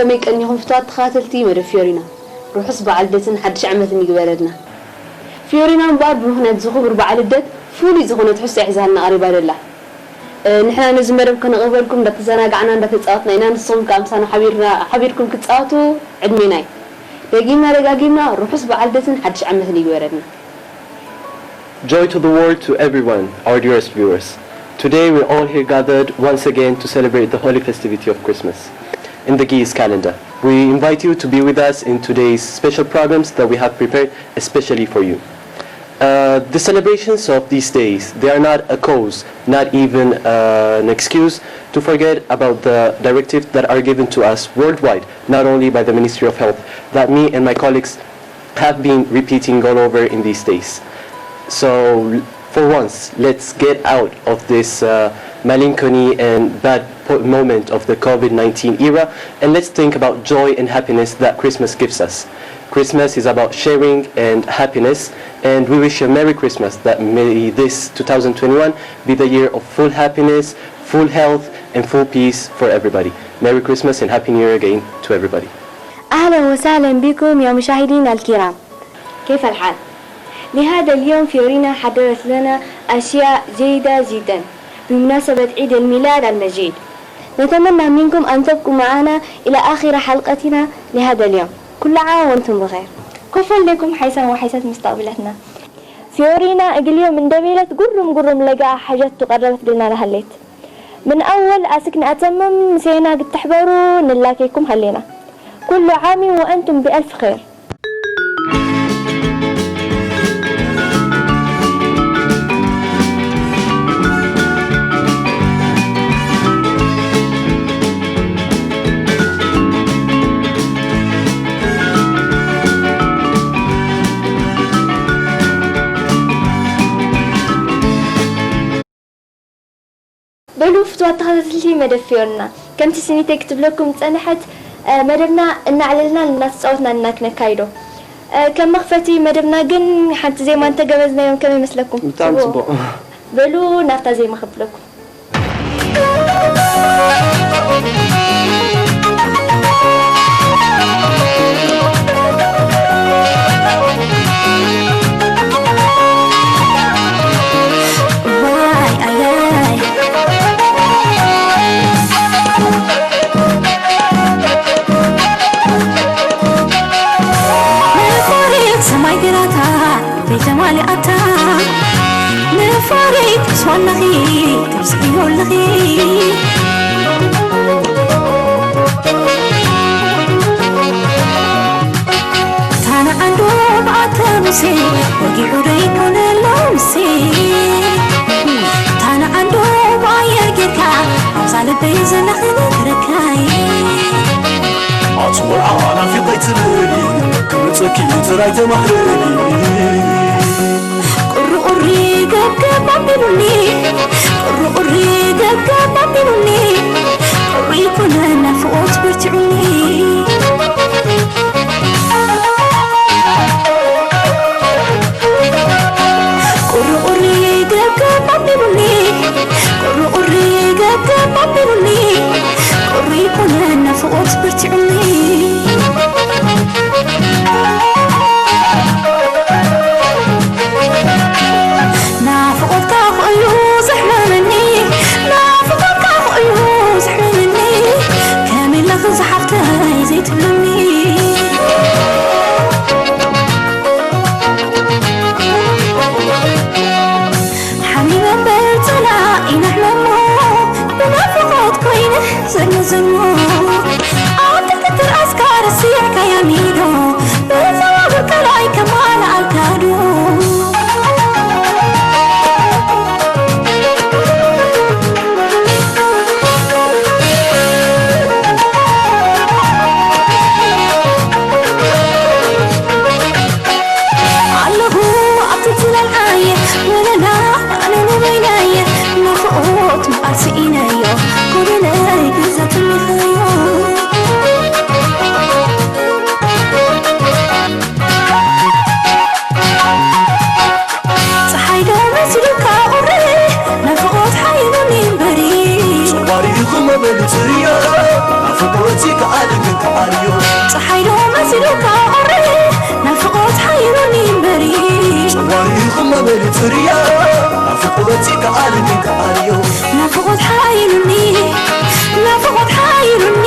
ከመይ ቀኒኹም ፍትዋት ተኸታተልቲ መደብ ፊዮሪና? ርሑስ በዓል ልደትን ሓድሽ ዓመትን ይግበረልና። ፊዮሪና እምበኣር ብምኽንያት እዚ ክቡር በዓል ልደት ፍሉይ ዝኾነ ትሕዝቶ ሒዛልና ቀሪባ ደላ። እ፣ ንሕና ነዚ መደብ ከነቕርበልኩም እንዳተዘናጋዕና እንዳተጻወትና ኢና፣ ንስኹም ከኣ ምሳና ሓቢርና፣ ሓቢርኩም ክትጻወቱ ዕድሜና እዩ። ደጊምና ደጋጊምና ርሑስ በዓል ልደትን ሓድሽ ዓመትን ይግበረልና። Joy to the world, to everyone, our dearest viewers. Today we're all here gathered once again to celebrate the holy festivity of Christmas in the Ge'ez calendar. We invite you to be with us in today's special programs that we have prepared especially for you. Uh, the celebrations of these days, they are not a cause, not even, uh, an excuse to forget about the directives that are given to us worldwide, not only by the Ministry of Health, that me and my colleagues have been repeating all over in these days. So, for once, let's get out of this, uh, melancholy and bad po- moment of the COVID nineteen era, and let's think about joy and happiness that Christmas gives us. Christmas is about sharing and happiness, and we wish you a Merry Christmas, that may this two thousand twenty-one be the year of full happiness, full health, and full peace for everybody. Merry Christmas and Happy New Year again to everybody. أهلا وسهلا بكم يا مشاهدينا الكرام. كيف الحال؟ لهذا اليوم فيورينا حضرت لنا أشياء جيدة جدا بمناسبة عيد الميلاد المجيد. نتمنى منكم أن تبقوا معنا إلى آخر حلقتنا لهذا اليوم. كل عام وأنتم بخير. كفل لكم حيسان وحيسات مستقبلتنا. فيورينا እግል ዮም እንደ ቤለት ጉሩም ጉሩም ለጋ ሓጀት ትቐረበት ግልና ለሃሌት። ምን ኣወል ኣስክ ንኣተምም ምሴና ግትሕበሩ ንላኬኩም ሃሌና። ኩሉ ዓሚ ወአንቱም ብአልፍ ኸይር። በሉ ፍትዋት ተኸታተልቲ መደብ ፊዮርና፣ ከምቲ ስኒተይ ክትብለኩም ዝጸንሐት፣ እ፣ መደብና እናዕለልና እናተጻወትና ኢና ክነካይዶ። እ፣ ከም መኽፈቲ መደብና ግን ሓንቲ ዜማ እንተገበዝናዮም ከመይ ይመስለኩም? ብጣዕሚ ጽቡቕ። በሉ ናብታ ዜማ ከብለኩም። ንፋሪት ሰማይ ግራታ ቤተ ማልኣታ ንፋሪት ክስዋ ኣለኺ ትብስሕዮ ኣለኺ። ታና ዓንዶ ብኣተ ሙሴ ወጊዑ ደይኮነ ሎምሴ። ታና ዓንዶ ብኣየር ጌርካ ኣብዛ ልበይ ዘለኺ ነግረካይ። ኣቲ መርዓ ናፊቐይ ትብሊ ክመፀኪ ጥራይ ተማህረኒ። ቁሪ ቁሪ ገብገብ ኣቢሉኒ፣ ቁሪ ቁሪ ገብገብ ኣቢሉኒ፣ ቁሪ ይኮነ ናፍቆት በርቲዑኒ። ቁሪ ቁሪ ገብገብ ኣቢሉኒ፣ ቁሪ ቁሪ ገብገብ ኣቢሉኒ፣ ቁሪ ይኮነ ናፍቆት በርቲዑኒ። ናፍቆትካ ክእዩ ዘሕመመኒ፣ ናፍቆትካ ክእዩ ዘሕመመኒ፣ ከመይ ኢለ ዝሓፍተይ ዘይትብለኒ። ሓሚመ እምበር ጸላኢ ነሕመሞ፣ ብናፍቆት ኮይነ ዘንዘሞ። ኣብ ትሕቲ ትርኣስካ ረሲዕካያ ሚዶ፣ ብዛዕባ ብርቀላይ ከማልኣልካ ዶ? ኣለኹ ኣብቲ ትለልዓየ ወለላ ኣነ ንበይናየ ናፍቖት ምቓል ስኢነዮ ጎደለይ ገዛ ትሚኸዮ። ፀሓይ ዶ መሲሉካ ቁሪ ናፍቖት ሓይሉኒ እምበሪ። ጸዋሪኹ መበል ጽርዮ ናፍቖት ይከኣል ግን ከኣ ጸሓይ ዶ መሲሉካ ቁሪ ናፍቖት ሓይሩኒ እምበሪ ጸዋሪኹ መበል ጽርያ ናፍቖት ከኣልኒ ከኣልዮ ናፍቖት ሓይሩኒ ናፍቖት ሓይሩኒ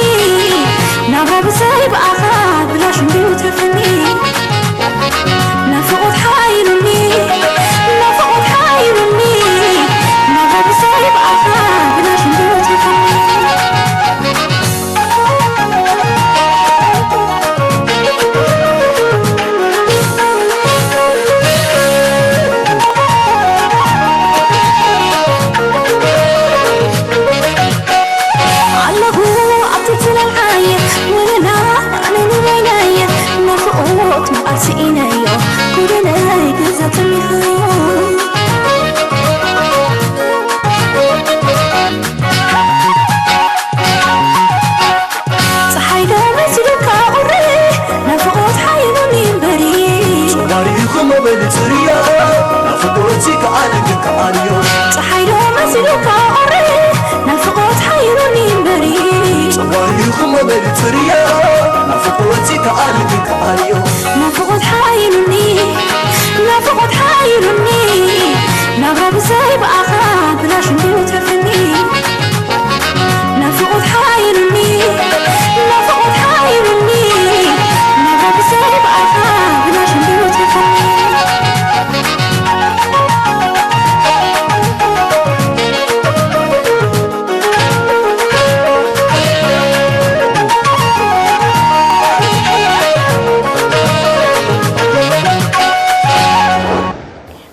ናብራ ብዘይ ብኣኻ ብላሽ እንድዩ ተርፈኒ ናፍቖት ሓይሩኒ ናፍቖት ሓይሩኒ ናብራ ብዘይ ብኣኻ ብላሽ እንድዩ ተርፈኒ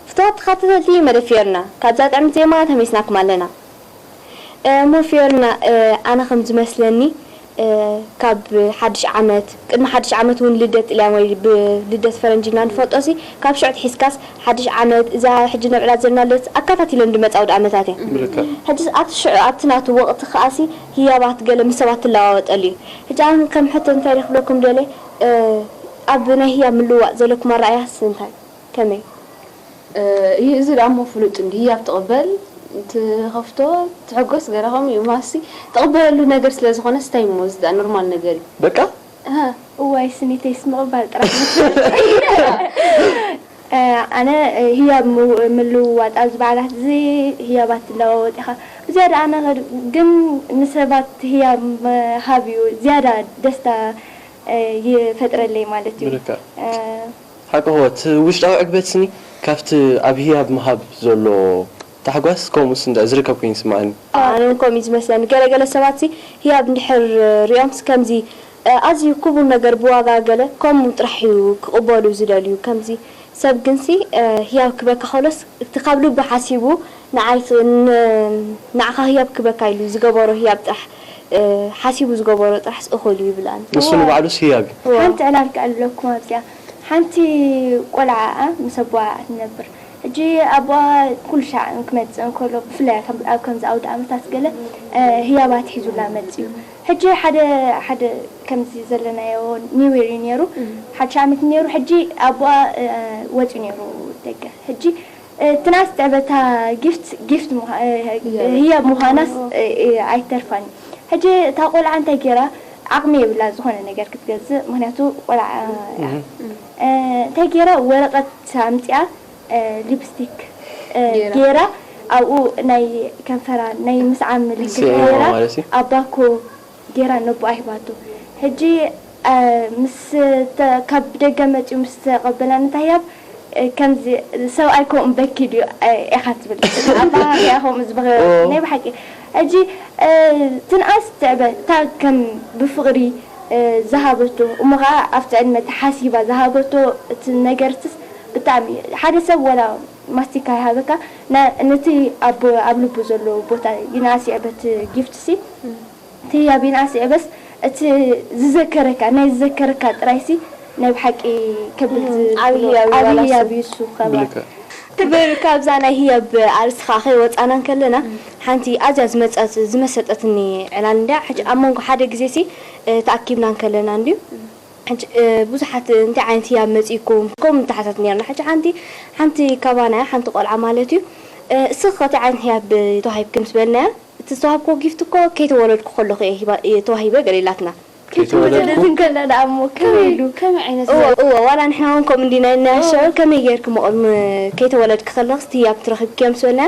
ፍትዋት ተኻተተልቲ መደብ ፊዮርና ካብዛ ጥዕምቲ ዜማ ተመሊስናኩም ኣለና። እሞ ፊዮርና፣ ኣነ ከም ዝመስለኒ፣ ካብ ሓድሽ ዓመት፣ ቅድሚ ሓድሽ ዓመት እውን ልደት ጥልያን ወይ ብልደት ፈረንጂ ኢና ንፈልጦ ሲ፣ ካብ ሽዑ ትሒዝካስ ሓድሽ ዓመት፣ እዛ ሕጂ ነብዕላ ዘለና ልደት ኣካታቲለን ዝመጻ ኣውደ ዓመታት እየን። ሕጂ ኣብቲ ሽዑ ኣብቲ ናቱ ወቕቲ ከኣ ሲ ህያባት ገለ ምስ ሰባት ትለዋወጠሉ እዩ። ሕጂ ኣነ ከም ሕቶ እንታይ ክብለኩም ደልየ፣ ኣብ ናይ ህያብ ምልውዋጥ ዘለኩም ኣረኣእያስ እንታይ? ከመይ? ይህ እዚ ደኣ እሞ ፍሉጥ እንዲ ህያብ ትቕበል ትኸፍቶ ትሕጎስ ገለ ከምኡ እዩ ማሲ ትቕበለሉ ነገር ስለ ዝኾነ ስታይ እሞ እዚ ደኣ ኖርማል ነገር እዩ። በቃ እዋይ ስኒተይስ ምቕባል ጥራሕ ኣነ ህያብ ምልውዋጥ ኣብዚ በዓላት እዚ ህያባት ትለዋወጥ ኢኻ ብዝያዳ ኣነ ግን ንሰባት ህያብ ምሃብ እዩ ዝያዳ ደስታ ይፈጥረለይ ማለት እዩ። ብልክዕ። ሓቂ እወ፣ እቲ ውሽጣዊ ዕግበትስኒ ካብቲ ኣብ ህያብ ምሃብ ዘሎ ታሕጓስ ከምኡስ እንድዒ ዝርከብ ኮይኑ ይስምዓኒ። ኣነ እውን ከምኡ እዩ ዝመስለኒ። ገለ ገለ ሰባትሲ ህያብ እንድሕር ሪኦምስ ከምዚ ኣዝዩ ክቡር ነገር ብዋጋ ገለ ከምኡ ጥራሕ እዩ ክቕበሉ ዝደልዩ። ከምዚ ሰብ ግንሲ ህያብ ክበካ ከሎስ እቲ ካብ ልቡ ሓሲቡ ንዓይ ንዓኻ ህያብ ክበካ ኢሉ ዝገበሮ ህያብ ጥራሕ ሓሲቡ ዝገበሮ ጥራሕስ እኹል እዩ ይብል ኣነ። ንሱ ንባዕሉስ ህያብ እዩ። ሓንቲ ዕላል ክኣልለኩም ኣብዚኣ። ሓንቲ ቆልዓ ምስ ኣቦኣ እያ ትነብር። ሕጂ ኣቦኣ ኩሉ ሻዕ ክመጽእ እንከሎ ብፍላይ ኣብ ከምዚ ኣውደ ኣመታት ገለ ህያባት ሒዙላ መጽዩ። ሕጂ ሓደ ሓደ ከምዚ ዘለናዮ ኒው ይር እዩ ነይሩ። ሓድሽ ዓመት ነይሩ። ሕጂ ኣቦኣ ወጽዩ ነይሩ ደገ። ሕጂ ትንኣስ ትዕበ እታ ጊፍት ጊፍት ህያብ ምዃናስ ኣይትተርፋን እዩ። ሕጂ እታ ቆልዓ እንታይ ገይራ ዓቕሚ የብላ ዝኾነ ነገር ክትገዝእ ምኽንያቱ ቆልዓ እያ። እንታይ ገይራ ወረቐት ኣምፂኣ ሊፕስቲክ ገይራ ኣብኡ ናይ ከንፈራ ናይ ምስዓም ምልክት ገይራ ኣብ ባኮ ገይራ ነቦኣ ሂባቶ። ሕጂ ምስ ካብ ደገ መጺኡ ምስ ተቐበላ ነታ ህያብ ከምዚ ሰብኣይ ከምኡ በኪ ድዩ ኢኻ ትብል። ኣባሃህያ ከምኡ ዝበኸ ናይ ብሓቂ። ሕጂ ትንኣስ ትዕበ እታ ከም ብፍቕሪ ዝሃበቶ እሞ ኸዓ ኣብቲ ዕድመ ተሓሲባ ዝሃበቶ እቲ ነገርትስ ብጣዕሚ ሓደ ሰብ ወላ ማስቲካ ይሃበካ ነቲ ኣብ ልቡ ዘሎ ቦታ ይንኣስ ይዕበ እቲ ጊፍትሲ። እቲ ኣብ ይንኣስ ይዕበስ እቲ ዝዘከረካ ናይ ዝዘከረካ ጥራይሲ ናይ ብሓቂ ከብል ዝብሎ ዓብዪ ህያብ እዩ ዋላ ዓብዪ ህያብ እዩ እሱ። እሱ ከማን። ብልክዕ። ክብር ካብዛ ናይ ህያብ ኣርእስቲ ከዓ ከይወፃና እንከለና ሓንቲ ኣዝያ ዝመፀት ዝመሰጠትኒ ዕላል እንድያ ሕጂ ኣብ መንጎ ሓደ ግዜሲ ተኣኪብና እንከለና እንድዩ ሕጂ ብዙሓት እንታይ ዓይነት ህያብ መፂእኩም ከምኡ ንተሓታት ነርና ሕጂ ሓንቲ ሓንቲ ካባና ሓንቲ ቆልዓ ማለት እዩ እስኺ ከ እንታይ ዓይነት ህያብ ተዋሂብኪ ምስ በልናያ እቲ ዝተዋሃብክዎ ጊፍት እኮ ከይተወለድኩ ከለኹ እየ ተዋሂበ ገለ ኢላትና። ከይተወለድኩ? ከይተወለድን ከላ ደኣ እሞ ከመይ ኢሉ? ከመይ ዓይነት እወ፣ ህያብ? እወ፣ ዋላ ንሕና እውን ከምኡ እንዲና ኢልና እወ። ሸው፣ ከመይ ጌርኪ እሞ ቅድሚ ከይተወለድኪ ከለኽስ እቲ ህያብ ትረኺብክዮ ምስ በልና፣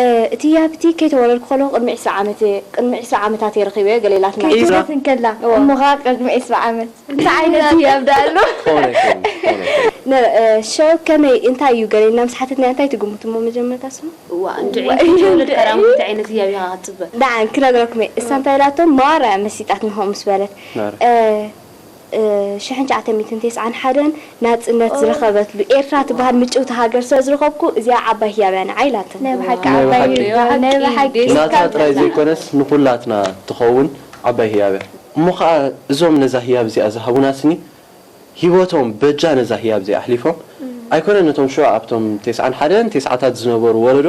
እ፣ እቲ ህያብ እቲ ከይተወለድኩ ከለኹ ቅድሚ ዕስራ ዓመት እየ፣ ቅድሚ ዕስራ ዓመታት እየ ረኺበዮ ገለ ኢላትና። ከይተወለድን ከላ፣ እወ። እሞ ኸዓ ቅድሚ ዕስራ ዓመት። እንታይ ዓይነት ህያብ ደኣ ኣሎ? ክኸውን ኣይክእልን፣ ክኸውን ኣይክእልን። ነ-፣ እ፣ ሸው ከመይ፣ እንታይ እዩ ገለ ኢልና ምስ ሓተትና እንታይ ትግምቱ እሞ መጀመርታ ስሙ? እዋ፣ እንድዒ እዋ፣ ከይተወለድካ ደኣ እንታይ ዓይነት ህያብ ኢኻ ክትጽበ? ደኣ ክነግረኩም እየ። እሳ እንታይ ኢላቶም? ማራ መሲጣትኒ ከምኡ ምስ በለት። ናረ። እ፣ እ፣ ሽሕን ትሽዓተ ሚእትን ተስዓን ሓደን ናጽነት ኦ። ዝረኸበትሉ ኤርትራ ትበሃል ምጭውቲ ሃገር ስለ ዝረኸብኩ፣ እዚኣ ዓባይ ህያብ እያ ንዓይ ኢላትኒ። ናይ ብሓቂ ናይ ዓባይ ብሓቂ። ህያብ፣ ናይ ብሓቂ። ናታ ጥራይ ዘይኮነስ ንኹላትና ትኸውን ዓባይ ህያብ እያ። እሞ ኸኣ እዞም ነዛ ህያብ እዚኣ ዝሃቡና ስኒ፣ ህይወቶም በጃ ነዛ ህያብ እዚኣ ኣሕሊፎም፣ ኣይኮነን ነቶም ሽዑ ኣብቶም ተስዓን ሓደን ተስዓታት ዝነበሩ ወለዶ፣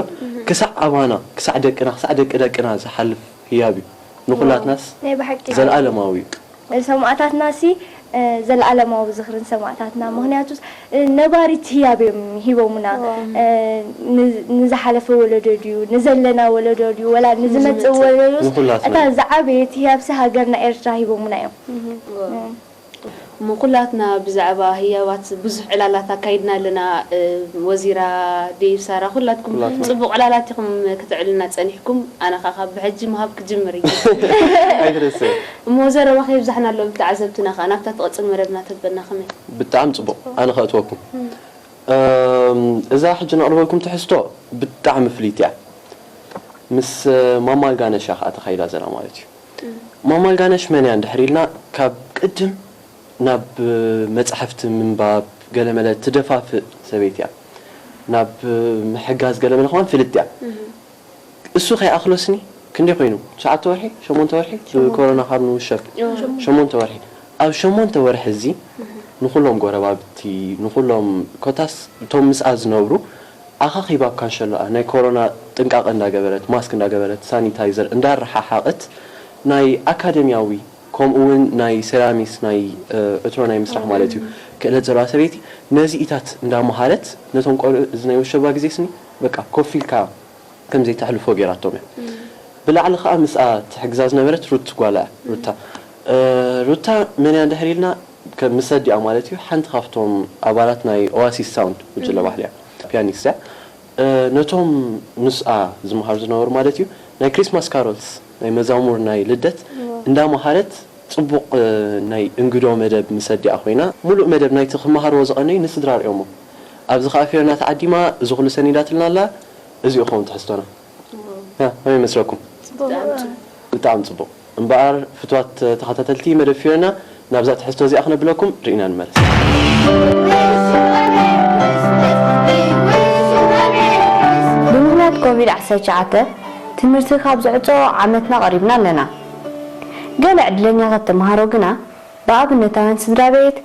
ክሳዕ ኣባና፣ ክሳዕ ደቅና፣ ክሳዕ ደቂ ደቅና ዝሓልፍ ህያብ እዩ። ንኹላትናስ ናይ ብሓቂ። ዘለኣለማዊ እዩ። ሰማእታትናሲ፣ እ፣ ዘለኣለማዊ ዝኽርን ሰማእታትና። ምኽንያቱስ፣ እ፣ ነባሪት ህያብ እዮም ሂቦምና። እዋ። እ፣ ን-፣ ንዝሓለፈ ወለዶ ድዩ፣ ንዘለና ወለዶ ድዩ፣ ወላ ንዝመጽእ ንዝመጽእ። ወለዶስ ንኹላትና። እታ ዝዓበየት ህያብሲ ሃገርና ኤርትራ ሂቦምና እዮም። እዋ። እ። እሞ ኩላትና ብዛዕባ ህያባት ብዙሕ ዕላላት ኣካይድና ኣለና። እ፣ ወዚራ፣ ዴቭ፣ ሳራ፣ ኩላትኩም ኩላትና። ጽቡቕ ዕላላት ኢኹም ክትዕልና ጸኒሕኩም። ኣነ ኸኣ ካብ ብሕጂ ምሃብ ክጅምር እዩ። ኣይትረስዕ። እሞ ዘረባ ከየብዛሕናሎም ተዓዘብትና ኸኣ ናብታ ትቕጽል መደብና ተበልና ከመይ? ብጣዕሚ ጽቡቕ። ኣነ ከእትወኩም። እም፣ እዛ ሕጂ ነቕርበልኩም ትሕዝቶ ብጣዕሚ ፍልይቲ እያ። ምስ፣ እ፣ ማማ ኣልጋነሽ እያ ኸኣ ተኻይዳ ዘላ ማለት እዩ። እም። ማማ ኣልጋነሽ መን እያ እንድሕር ኢልና፣ ካብ ቅድም ናብ መጻሕፍቲ ምንባብ ገለመለ ትደፋፍእ ሰበይቲ እያ። ናብ ምሕጋዝ ገለመለ ከማን ፍልጥ እያ። እም። እሱ ከይኣኽሎስኒ ክንደይ ኮይኑ? ትሽዓተ ወርሒ? ሸሞንተ ወርሒ? ሸሞንተ። ብኮሮና ካብ ንውሸብ። እም። ሸሞንተ ወርሒ። ኣብ ሸሞንተ ወርሒ እዚ እም። ንኹሎም ጎረባብቲ፣ ንኹሎም ኮታስ እቶም ምስኣ ዝነብሩ ኣኻኺባ ኣብ ካንሸሎኣ ናይ ኮሮና ጥንቃቐ እንዳገበረት፣ ማስክ እንዳገበረት፣ ሳኒታይዘር እንዳረሓሓቐት ናይ ኣካደምያዊ ከምኡ እውን ናይ ሴራሚክስ ናይ፣ እ፣ ዕትሮ ናይ ምስራሕ ማለት እዩ ክእለት ዘለዋ ሰበይቲ ነዚኢታት እንዳመሃረት ነቶም ቆልዑ እዚ ናይ ውሸባ ግዜ ስኒ በቃ ኮፍ ኢልካ ከም ዘይተሕልፎ ገይራቶም እያ። እም። ብላዕሊ ከዓ ምስኣ ትሕግዛ ዝነበረት ሩት ጓላ እያ። እም። ሩታ፣ እ፣ ሩታ መን እያ እንድሕር ኢልና ከም ምስ ኣዲኣ ማለት እዩ ሓንቲ ካብቶም ኣባላት ናይ ኦያሲስ ሳውንድ ጉጅለ እም። ባሕሊ እያ። ፒያኒስት እያ። እ፣ ነቶም ምስኣ ዝመሃሩ ዝነበሩ ማለት እዩ ናይ ክሪስማስ ካሮልስ ናይ መዛሙር ናይ ልደት ዋው። እንዳመሃረት ጽቡቕ፣ እ፣ ናይ እንግዶ መደብ ምስ ኣዲኣ ኮይና፣ ምሉእ መደብ ናይቲ ክመሃርዎ ዝቐነዩ ንስድራ ርእዮሞ። ኣብዚ ኸኣ ፊዮና ተዓዲማ፣ እዚ ኹሉ ሰኒዳትልና ኣላ። እዚ ይኸውን ትሕዝቶና። ዋው። ያ፣ ከመይ ይመስለኩም? ጽቡቕ። ብጣዕሚ ጽቡቕ። ብጣዕሚ ጽቡቕ። እምበኣር፣ ፍቱዋት ተኸታተልቲ መደብ ፊዮና፣ ናብዛ ትሕዝቶ እዚኣ ክነብለኩም፣ ርኢና ንመለስ። ብምኽንያት ኮቪድ ዓሰርተ ትሽዓተ፣ ትምህርቲ ካብ ዝዕጾ ዓመትና ቀሪብና ኣለና። ገለ ዕድለኛታት ተምሃሮ ግና፣ ብኣብነታውያን ስድራ ቤት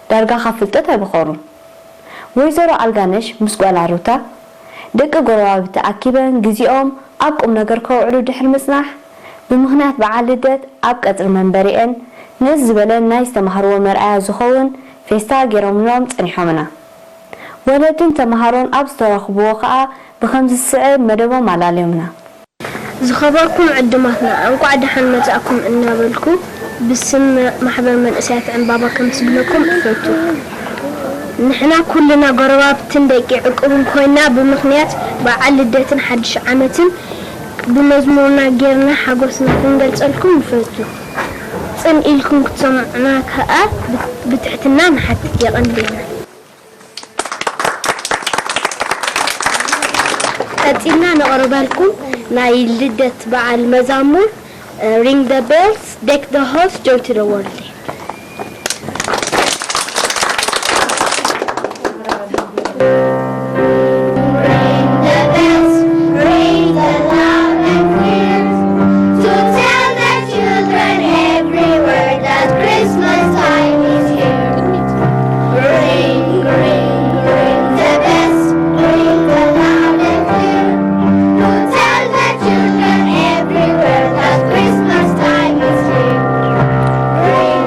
ዳርጋ ካብ ፍልጠት ኣይበኾሩን። ወይዘሮ ኣልጋነሽ ምስ ጓላ ሩታ፣ ደቂ ጎረባብቲ ኣኪበን ግዜኦም ኣብ ቁም ነገር ከውዕሉ ድሕሪ ምጽናሕ፣ ብምኽንያት በዓል ልደት ኣብ ቀጽሪ መንበሪኤን ንእስ ዝበለን ናይ ዝተማህርዎ መርኣያ ዝኸውን ፌስታ ገይሮምሎም ጸኒሖምና። ወለድን ተማሃሮን ኣብ ዝተረኽብዎ ከኣ ብኸምዚ ዝስዕብ መደቦም ኣላልዮምና። ዝኸበርኩም ዕዱማትና፣ እንቋዕ ደሓን መጻእኩም እናበልኩ፣ ብስም ማሕበር መንእሰያት ዕምባባ ከምስግነኩም እፈቱ። ንሕና ኩልና ጎረባብትን ደቂ ዕቁብን ኮይና፣ ብምኽንያት በዓል ልደትን ሓድሽ ዓመትን ብመዝሙርና ጌርና ሓጎስና ክንገልጸልኩም ንፈቱ። ጽን ኢልኩም ክትሰምዑና ከኣ ብ-፣ ብትሕትና ንሓትት። የቐንየልና። ቀጺልና ነቕርበልኩም ናይ ልደት በዓል መዛሙር፣ እ፣ Ring the bells, deck the halls, joy to the world። Ring the bells, ring them loud and clear, to tell the children everywhere that Christmas time is here. Ring, ring, ring the bells, ring them loud and clear, to tell the children everywhere that Christmas time is here. Ring,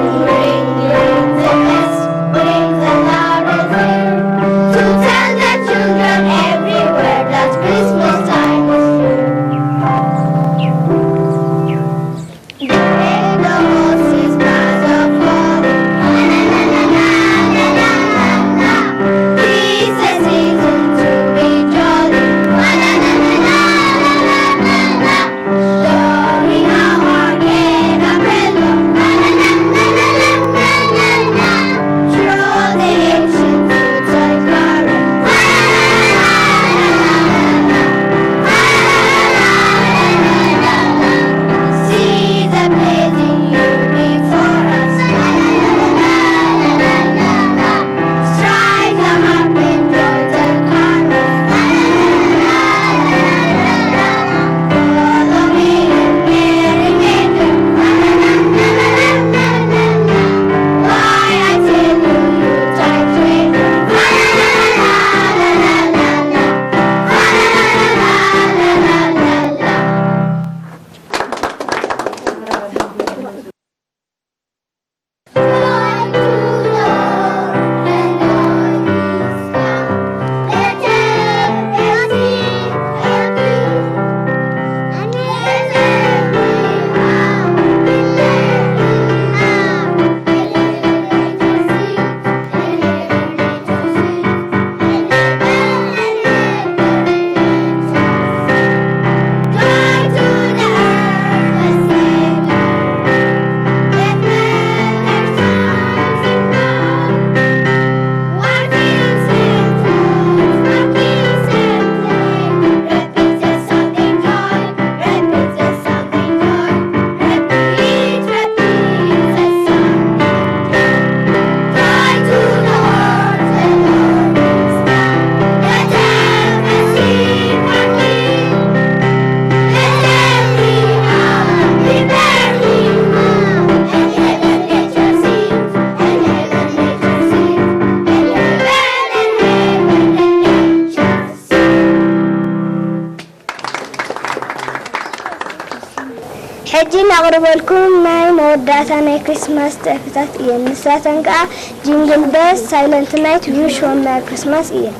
ሕጂ ነቕርበልኩም ናይ መወዳእታ ናይ ክሪስማስ ደርፍታት እየን። ንሳተን ከኣ ጂንግል ቤልስ፣ ሳይለንት ናይት፣ ዊሽ ኦን ሚ ክሪስማስ እየን።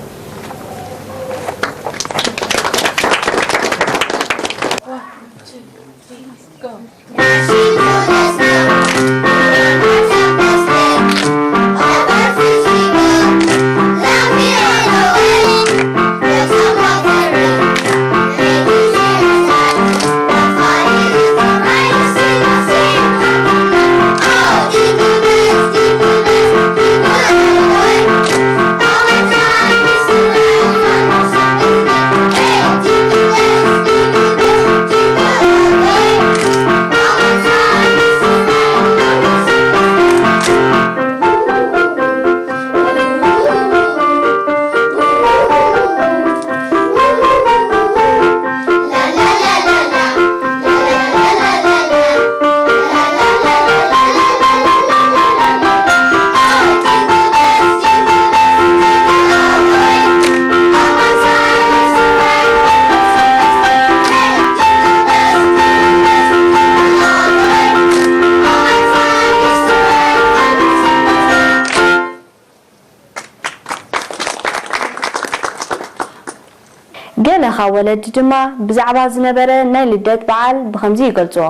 ገለ ካብ ወለዲ ድማ ብዛዕባ ዝነበረ ናይ ልደት በዓል ብኸምዚ ይገልጽዎ።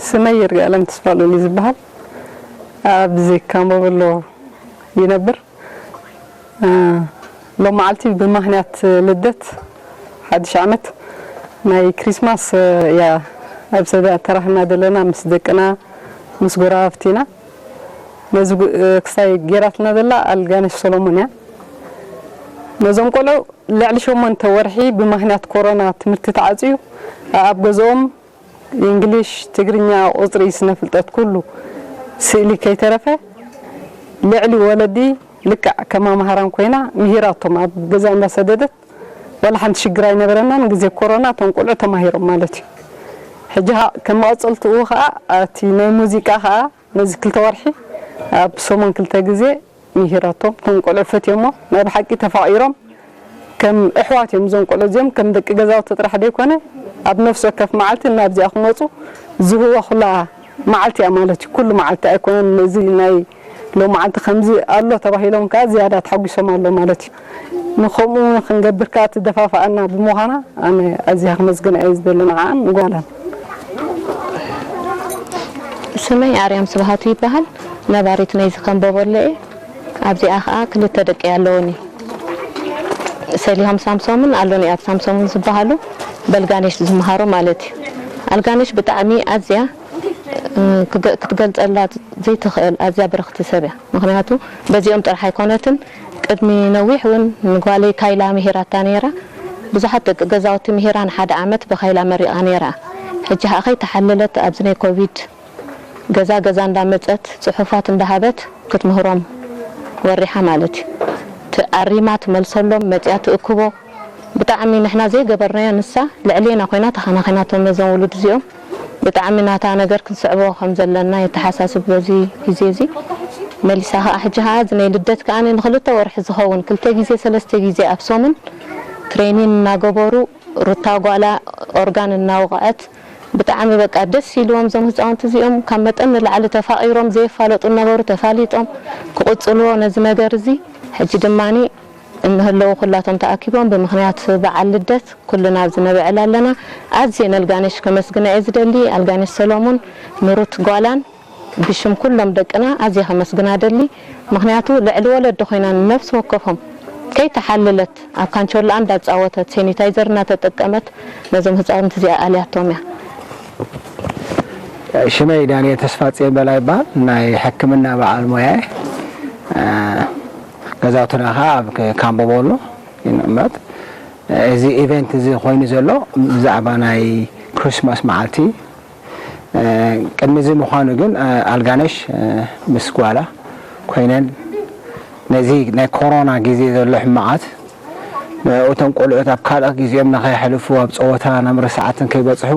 ስመይ ይርጋለም ተስፋሉል እዩ ዝበሃል። ኣብዚ ካምቦበሎ ይነብር። እ፣ ሎም መዓልቲ ብማህንያት ልደት ሓድሽ ዓመት ናይ ክሪስማስ፣ እ፣ እያ ኣብ ሰዳ ተራህና ዘለና ምስ ደቅና ምስ ጎረባብቲና ነዚ ጉ-፣ እ፣ ክስታይ ጌራትና ዘላ ኣልጋነሽ ሰሎሞን እያ። ነዞም ቆልዑ ልዕሊ ሸሞንተ ወርሒ ብማህንያት ኮሮና ትምህርቲ ተዓፅዩ ኣብ ገዝኦም እንግሊሽ፣ ትግርኛ፣ ቁፅሪ፣ ስነ ፍልጠት ኩሉ ስእሊ ከይተረፈ ልዕሊ ወለዲ ልክዕ ከማምሃራን ኮይና ምሂራቶም ኣብ ገዛ እንዳሰደደት ዋላ ሓንቲ ሽግር ኣይነበረናን። ግዜ ኮሮና እቶም ቆልዑ ተማሂሮም ማለት እዩ። ሕጂ ከ-፣ ከም መቐፀልትኡ ከዓ እቲ ናይ ሙዚቃ ከዓ ነዚ ክልተ ወርሒ ኣብ ሰሙን ክልተ ግዜ ምሂራቶም። እቶም ቆልዑ ፈትዮሞ ናይ ብሓቂ ተፋቒሮም ከም ኣሕዋት እዮም። እዞም ቆልዑ እዚኦም ከም ደቂ ገዛውቲ ጥራሕ ዘይኮነ ኣብ ነፍሲ ወከፍ መዓልቲ እናብዚኣ ክመፁ ዝህወኹላ መዓልቲ እያ ማለት እዩ። ኩሉ መዓልቲ ኣይኮነን። ነዚ ናይ ሎም መዓልቲ ከምዚ ኣሎ ተባሂሎም ከዓ ዝያዳ ተሓጒሶም ኣሎ ማለት እዩ። ንከምኡ ክንገብር ከዓ ትደፋፍኣና ብምዃና ኣነ ኣዝያ ክመስግና እየ ዝደሊ ንዓኣን ንጓላን። ስመይ ኣርያም ስብሃቱ ይበሃል። ነባሪት ናይዚ ከምቦበሎ እየ። ኣብዚኣ ከዓ ክልተ ደቂ ኣለውኒ። ሰሊሆም ሳምሶምን ኣሎኒኣብ ሳምሶምን ዝበሃሉ በልጋኔሽ ዝመሃሩ ማለት እዩ። ኣልጋኔሽ ብጣዕሚ ኣዝያ እ፣ ክገ-፣ ክትገልጸላ ዘይትኽእል ኣዝያ ብርኽቲ ሰብ እያ። ምኽንያቱ በዚኦም ጥራሕ ኣይኮነትን፣ ቅድሚ ነዊሕ እውን ንጓለይ ካይላ ምሂራታ ነይራ። ብዙሓት ደቂ ገዛውቲ ምሂራ ንሓደ ዓመት ብካይላ መሪቓ ነይራ። ሕጂ ኸኣ ከይተሓለለት ኣብዚ ናይ ኮቪድ ገዛ ገዛ እንዳመጸት ጽሑፋት እንዳሃበት ክትምህሮም ወሪሓ ማለት እዩ። ት-፣ ኣሪማ ትመልሰሎም፣ መጺኣ ትእክቦ። ብጣዕሚ ንሕና ዘይገበርናዮ ንሳ ልዕሌና ኮይና ተኸናኺናቶም ነዞም ውሉድ እዚኦም። ብጣዕሚ ናታ ነገር ክንስዕቦ ከም ዘለና የተሓሳስብ በዚ ግዜ እዚ። መሊሳ ኸኣ ሕጂ ኸኣ እዚ ናይ ልደት ከኣ ንክልተ ወርሒ ዝኸውን ክልተ ግዜ ሰለስተ ግዜ ኣብ ሰሙን ትሬኒን እናገበሩ ሩታ ጓላ ኦርጋን እናወቕዐት ብጣዕሚ በቃ ደስ ኢልዎም እዞም ህፃውንቲ እዚኦም ካብ መጠን ንላዕሊ ተፋቒሮም ዘየፋለጡ ነበሩ ተፋሊጦም ክቕፅልዎ ነዚ ነገር እዚ ሕጂ ድማኒ እንህለዉ ኩላቶም ተኣኪቦም ብምኽንያት በዓል ልደት ኩልና ኣብዚ ነብዕል ኣለና። ኣዝየ ነልጋነሽ ከመስግና እየ ዝደሊ። ኣልጋነሽ ሰሎሙን፣ ንሩት ጓላን ብሽም ኩሎም ደቅና ኣዝየ ከመስግና ደሊ። ምኽንያቱ ልዕሊ ወለዲ ኮይና ንነፍሲ ወከፎም ከይተሓለለት ኣብ ካንቾላኣ እንዳጻወተት ሴኒታይዘር እናተጠቀመት ነዞም ህፃውንቲ እዚኣ ኣልያቶም እያ። ሽመይ ዳንኤል ተስፋጽዮን በላይ ይበሃል። ናይ ሕክምና በዓል ሞያ እየ። ገዛውትና ኸዓ ኣብ ካምቦ ቦሎ ይንቕመጥ። እዚ ኢቨንት እዚ ኮይኑ ዘሎ ብዛዕባ ናይ ክሪስማስ መዓልቲ ቅድሚ እዚ ምዃኑ ግን ኣልጋነሽ ምስ ጓላ ኮይነን ነዚ ናይ ኮሮና ግዜ ዘሎ ሕማቓት እቶም ቆልዑት ኣብ ካልእ ግዜኦም ንኸየሕልፉ ኣብ ፀወታ ናብ ርሳዓትን ከይበፅሑ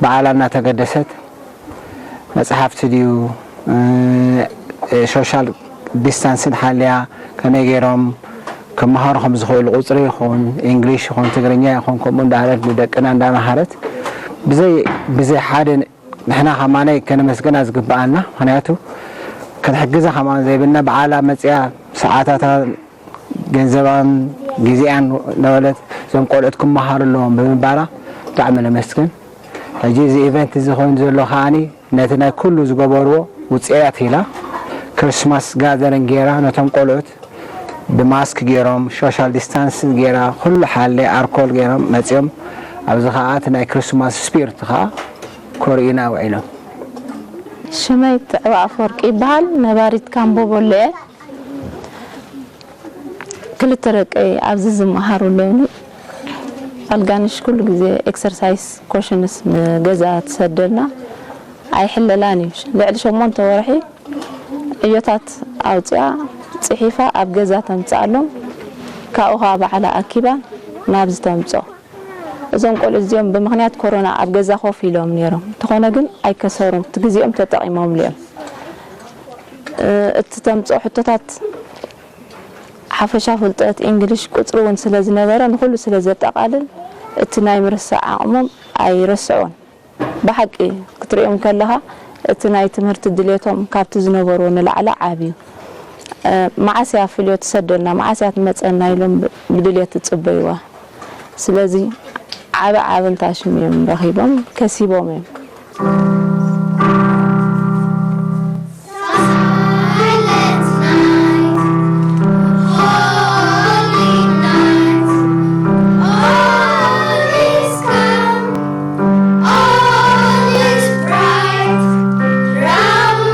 ባዕላ እናተገደሰት መፅሓፍቲ ድዩ ሶሻል ዲስታንስን ሓልያ ከመይ ገይሮም ክመሃሩ ከም ዝኽእሉ ቁፅሪ ይኹን ኢንግሊሽ ይኹን ትግርኛ ይኹን ከምኡ እንዳሃለት ንደቅና እንዳመሃረት ብዘይ ብዘይ ሓደ ንሕና ከማነይ ከነመስግና ዝግብኣና፣ ምኽንያቱ ክንሕግዛ ከማን ዘይብልና፣ ብዓላ መፅያ ሰዓታታ ገንዘባን ግዜኣን ነበለት እዞም ቆልዑት ክመሃሩ ኣለዎም ብምባላ ብጣዕሚ ነመስግን። ሕጂ እዚ ኢቨንት እዚ ኮይኑ ዘሎ ከዓኒ ነቲ ናይ ኩሉ ዝገበርዎ ውፅኢት ኢላ፣ ክርስማስ ጋዘሪንግ ገይራ ነቶም ቆልዑት ብማስክ ገይሮም፣ ሶሻል ዲስታንስ ገይራ፣ ኩሉ ሓለ ኣርኮል ገይሮም መፂኦም። ኣብዚ ከዓ እቲ ናይ ክርስማስ ስፒሪት ከዓ ኮርእዩና ውዒሎም። ሽመይ ትዕዋ ኣፈወርቂ ይበሃል። ነባሪት ካምቦ ቦሎ እየ። ክልተ ደቀይ ኣብዚ ዝመሃሩ ኣለውኒ። ኣልጋንሽ ኩሉ ግዜ ኤክሰርሳይስ ኮሽንስ ንገዛ ትሰደልና ኣይሕለላን እዩ። ልዕሊ ሸሞንተ ወርሒ ዕዮታት ኣውፅኣ ፅሒፋ ኣብ ገዛ ተምፅኣሎም፣ ካብኡ ከዓ ባዕላ ኣኪባ ናብዚ ተምፅኦ። እዞም ቆልዑ እዚኦም ብምኽንያት ኮሮና ኣብ ገዛ ኮፍ ኢሎም ነይሮም። እንተኾነ ግን ኣይከሰሩን፣ እቲ ግዜኦም ተጠቒሞምሉ እዮም። እ፣ እቲ ተምፅኦ ሕቶታት ሓፈሻ ፍልጠት፣ ኢንግሊሽ፣ ቁፅሪ እውን ስለ ዝነበረ ንኹሉ ስለ ዘጠቓልል እቲ ናይ ምርሳዕ ዓቕሞም ኣይረስዕዎን። ብሓቂ ክትሪኦም ከለኻ እቲ ናይ ትምህርቲ ድሌቶም ካብቲ ዝነበርዎ ንላዕሊ ዓብዩ። እ፣ መዓስ እያ ፍልዮ ትሰደልና፣ መዓስ እያ ትመፀና ኢሎም ብ-፣ ብድሌት ዝፅበይዋ። ስለዚ ዓቢ ዓቢ እንታሽም እዮም ረኺቦም፣ ከሲቦም እዮም። Silent night, holy night, all is calm, all is bright, round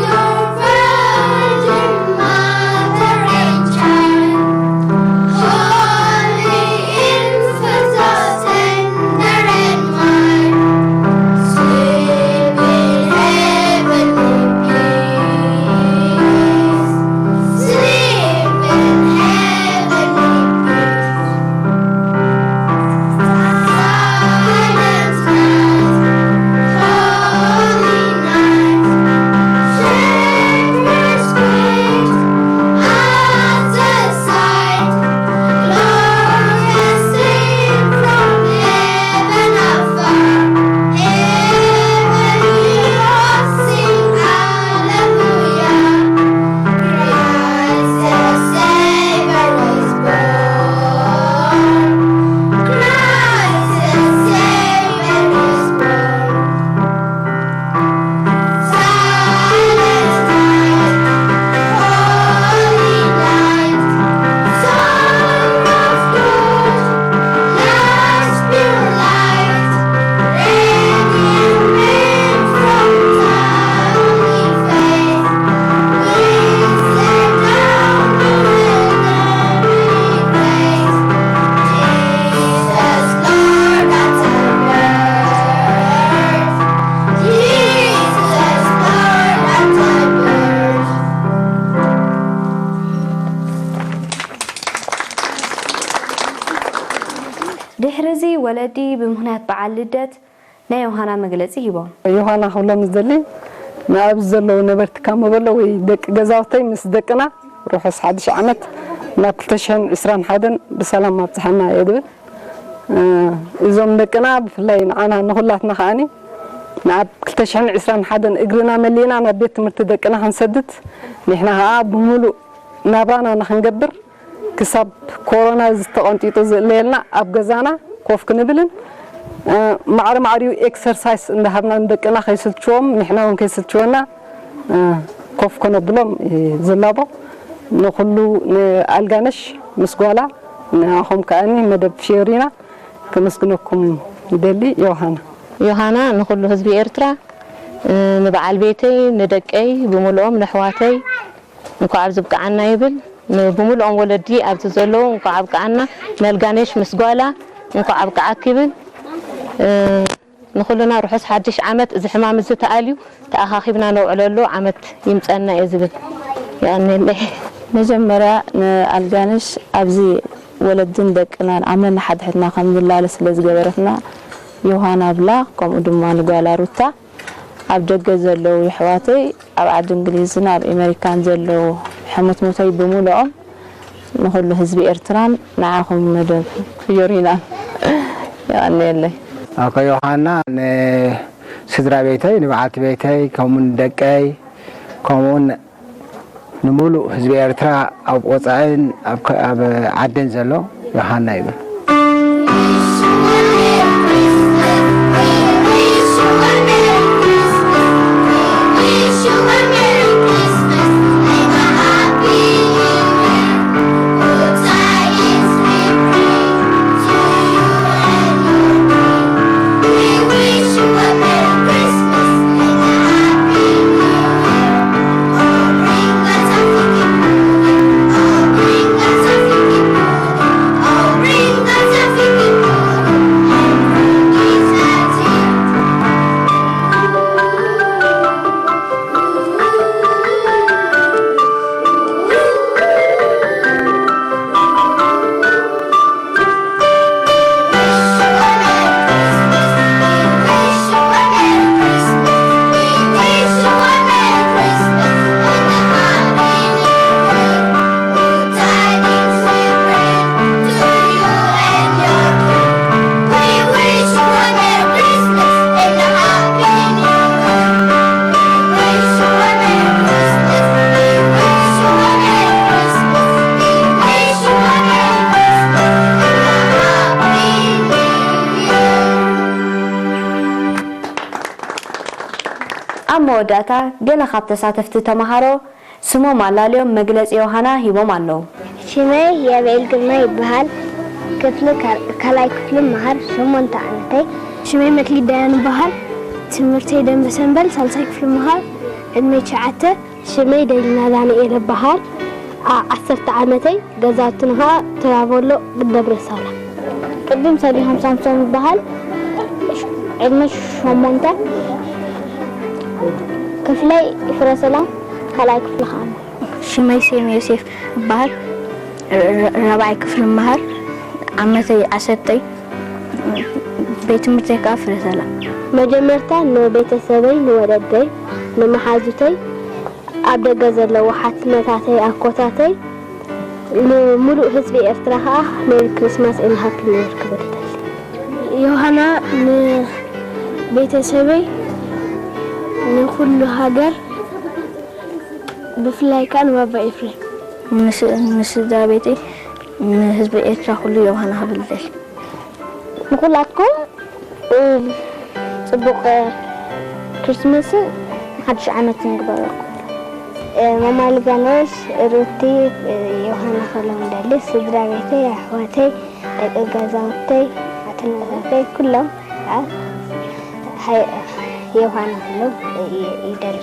your Virgin Mother and Child, holy infant, so tender and mild, sleep in heavenly peace, sleep in heavenly peace. Silent night, holy night, shepherds great, at the sight, Lord has seen from heaven afar. Heavenly hosts sing Alleluia. Christ the Savior is born. Christ the Savior is born. Silent night, holy night, Son of God, last pure light, radiant beam from heavenly face, we set down the window in grace. Jesus, Lord, at thy birth. Jesus, Lord, at thy birth. ድሕሪ እዚ ወለዲ ብምኽንያት በዓል ልደት ናይ ዮሃና መግለጺ ሂቦም። ዮሃና ክብሎም ዝደሊ ንኣብዚ ዘለዉ ነበርቲ ካምቦ ቦሎ ወይ ደቂ ገዛውተይ ምስ ደቅና ርሑስ ሓድሽ ዓመት ናብ ክልተ ሽሕን ዕስራን ሓደን ብሰላም ኣብጽሓና እየ ዝብል። እ፣ እዞም ደቅና ብፍላይ ንዓና ንኹላትና ከዓኒ ናብ ክልተ ሽሕን ዕስራን ሓደን እግርና መሊእና ናብ ቤት ትምህርቲ ደቅና ክንሰድድ፣ ንሕና ከኣ ብምሉእ ናብራና ንኽንገብር ክሳብ ኮሮና ዝተቐንጢጡ ዝእለየልና ኣብ ገዛና ኮፍ ክንብልን፣ እ፣ ማዕረ ማዕሪኡ ኤክሰርሳይስ እንዳሃብና ንደቅና ከይስልችዎም ንሕና እውን ከይስልችወና፣ እ፣ ኮፍ ከነብሎም እዩ ዝላቦ። ንኹሉ ንኣልጋነሽ ምስ ጓላ ንኣኹም ከኣኒ መደብ ፊዮሪና ከመስግነኩም ይደሊ። ዮሃና። ዮሃና ንኹሉ ህዝቢ ኤርትራ፣ እ፣ ንበዓል ቤተይ፣ ንደቀይ ብምልኦም፣ ነሕዋተይ እንኳዕ ኣብዚ ብቅዓና ይብል። ን-፣ ብምልኦም ወለዲ ኣብዚ ዘለዉ እንኳዕ ኣብቅዓና። ነልጋነሽ ምስ ጓላ እንኳዕ ኣብቅዓኪ ይብል። እ፣ ንኹልና ርሑስ ሓድሽ ዓመት። እዚ ሕማም እዚ ተኣልዩ ተኣኻኺብና ነውዕለሉ ዓመት ይምጸና እየ ዝብል። የቐንየለይ። መጀመርያ ንኣልጋነሽ ኣብዚ ወለድን ደቅናን ኣብ ነንሓድሕድና ከም ንላለ ስለ ዝገበረትና ዮሃና ብላ፣ ከምኡ ድማ ንጓላ ሩታ፣ ኣብ ደገ ዘለዉ የሕዋተይ፣ ኣብ ዓዲ እንግሊዝን ኣብ ኤመሪካን ዘለዉ ሕሙትሙተይ ብምልኦም፣ ንኹሉ ህዝቢ ኤርትራን ንዓኹም መደብ ፍዮሪናን የቐንየለይ። ኣኮ ዮሃና ንስድራ ቤተይ፣ ንበዓልቲ ቤተይ፣ ከምኡ ንደቀይ፣ ከምኡውን ንምሉእ ህዝቢ ኤርትራ ኣብ ወጻኢን ኣብ ከ-፣ ኣብ ዓድን ዘሎ ዮሃና ይብል። ኣብ መወዳእታ ገለ ካብ ተሳተፍቲ ተመሃሮ ስሞም ኣላልዮም መግለጺ ዮሃና ሂቦም ኣለዉ። ሽመይ የብኤል ግርማ ይበሃል። ክፍሊ ካል-፣ ካልኣይ ክፍሊ መሃር ሸሞንተ ዓመተይ። ሽመይ መክሊት ዳያን ይበሃል። ትምህርተይ ደንበ ሰንበል ሳልሳይ ክፍሊ መሃር። ዕድመይ ትሽዓተ። ሽመይ ደሊና ዳንኤል ይበሃል። ዓ-፣ ዓሰርተ ዓመተይ። ገዛውትና ኸዓ ትራቦሎ ደብረ ሳላ። ቅድም ሰሊሆም ሳምሶም ይበሃል። ዕድመ ሸሞንተ። ክፍለይ ፍረ ሰላም ካልኣይ ክፍሊ ኸዓ። ሽመይ ሴም ዮሴፍ እበሃል። ራብዓይ ክፍሊ እመሃር። ዓመተይ ዓሰርተይ። ቤት ትምህርተይ ከዓ ፍረ ሰላም። መጀመርታ ንቤተሰበይ፣ ንወለደይ፣ ንመሓዙተይ፣ ኣብ ደገ ዘለዉ ሓትነታተይ፣ ኣኮታተይ፣ ንምሉእ ህዝቢ ኤርትራ ኸዓ ሜሪ ክሪስማስ ኤንድ ሃፒ ኒው ይር ክብል እደሊ። ዮሃና ንቤተሰበይ፣ ንኹሉ ሃገር፣ ብፍላይ ከኣ ንባባ ኤፍሬም። ንስ-፣ ንስድራ ቤተይ፣ ንህዝቢ ኤርትራ ኩሉ ዮሃና ክብል እደሊ። ንኹላትኩም፣ እ፣ ጽቡቕ፣ እ፣ ክሪስመስን ሓድሽ ዓመትን ይግበረልኩም። እ፣ ማማ ልጋነሽ፣ ሩቲ፣ እ፣ ዮሃና ክብሎም እደሊ። ስድራ ቤተይ፣ ኣሕዋተይ፣ ደቂ ገዛውተይ፣ ኣትነታተይ ኩሎም፣ ኣ፣ ሃይ-፣ ዮሃና ክብሎም ይ-፣ ይደሊ።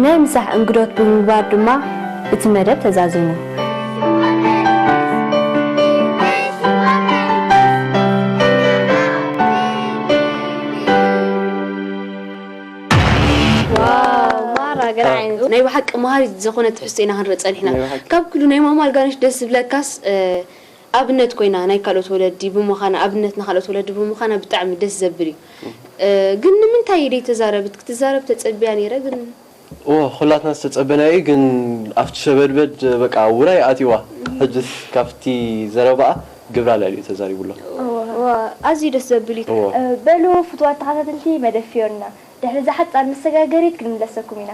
ናይ ምሳሕ እንግዶት ብምግባር ድማ እቲ መደብ ተዛዚሙ። ዋው፣ ማራ ገለ ዓይነት ናይ ብሓቂ መሃሪት ዝኾነ ትሕዝቶ ኢና ክንርኢ ጸኒሕና። ናይ ብሓቂ። ካብ ኩሉ ናይ ማማ ልጋነሽ ደስ ዝብለካስ፣ እ፣ ኣብነት ኮይና ናይ ካልኦት ወለዲ ብምዃና፣ ኣብነት ንኻልኦት ወለዲ ብምዃና ብጣዕሚ ደስ ዘብል እዩ። እ፣ ግን ንምንታይ ደይተዛረብት? ክትዛረብ ተጸብያ ነይረ፣ ግን እወ፣ ኩላትና ዝተጸበናዮ እዩ፣ ግን ኣብቲ ሸበድበድ በቃ ውራይ ኣትይዋ። ሕጅስ ካብቲ ዘረባኣ ግብራ ልዕሊኡ ተዛሪቡ ኣሎ። እወ፣ ኣዝዩ ደስ ዘብል እዩ። እወ። እ፣ በሉ ፍቱዋት ተኸታተልቲ መደብ ፊዮና፣ ድሕሪ እዛ ሓጻር መሰጋገሪት ክንምለሰኩም ኢና።